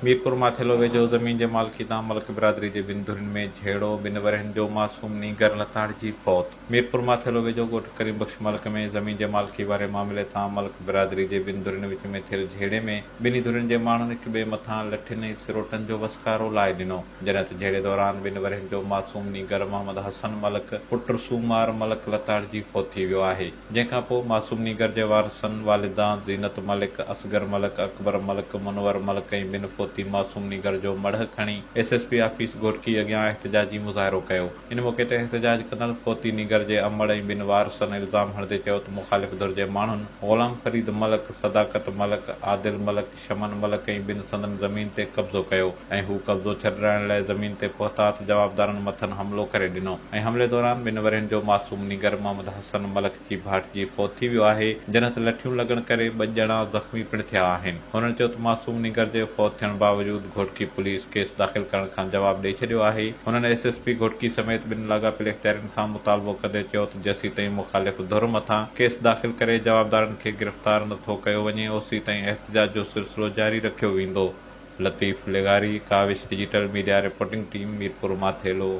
ميرپور ماٿيلو ويجهو زمين جي مالڪي تان ملڪ برادري جي ٻن ڌرين ۾ جهيڙو، ٻن ورهين جو معصوم نينگر لتاڙجي فوت. ميرپور ماٿيلو ويجهو ڳوٺ ڪريم بخش ملڪ ۾ زمين جي مالڪي واري معاملي تان ملڪ برادري جي ٻن ڌرين وچ ۾ ٿيل جهيڙي ۾ ٻنهي ڌرين جي ماڻهن هڪ ٻئي مٿان لٺين ۽ سروٽن جو وسڪارو لائي ڏنو جڏهن ته جهيڙي دوران ٻن ورهين جو معصوم نينگر محمد حسن ملڪ پٽ سومار ملڪ لتاڙجي فوت ٿي ويو آهي. جنهن کان پوء معصوم نينگر جي وارثن والده زينت ملڪ، اصغر ملڪ، اڪبر ملڪ، منور ملڪ ۽ ٻن فوتي معصوم نينگر جو مڙهه کڻي S S P office Ghotki اڳيان احتجاجي مظاهرو ڪيو. ان موقعي تي احتجاج ڪندڙ فوتي نينگر جي امڙ ۽ ٻن وارثن الزام هڻندي چيو ته مخالف ڌر جي ماڻهن غلام فريد ملڪ، صداقت ملڪ، عادل ملڪ، شمن ملڪ ۽ ٻن سندن زمين تي قبضو ڪيو ۽ هو قبضو ڇڏرائڻ لاء زمين تي پهتا ته جوابدارن مٿن حملو ڪري ڏنو ۽ حملي دوران ٻن ورهين جو معصوم نينگر محمد حسن ملڪ جي ڀاٽجي فوت ٿي ويو آهي جڏهن ته لٺيون لڳڻ ڪري ٻه ڄڻا زخمي پڻ ٿيا آهن. هنن چيو ته معصوم نينگر جي فوت ٿيڻ باوجود گهوٽڪي پوليس ڪيس داخل ڪرڻ کان جواب ڏئي ڇڏيو آهي. هنن ايس ايس پي گهوٽڪي سميت ٻن لاڳاپيل اختيارين کان مطالبو ڪندي چيو ته جيسيتائين مخالف ڌر مٿان ڪيس داخل ڪري جوابدارن کي گرفتار نه ٿو ڪيو وڃي اوسيتائين احتجاج جو سلسلو جاري رکيو ويندو. لطيف لغاري، Kawish digital media reporting team, Mirpur Mathelo.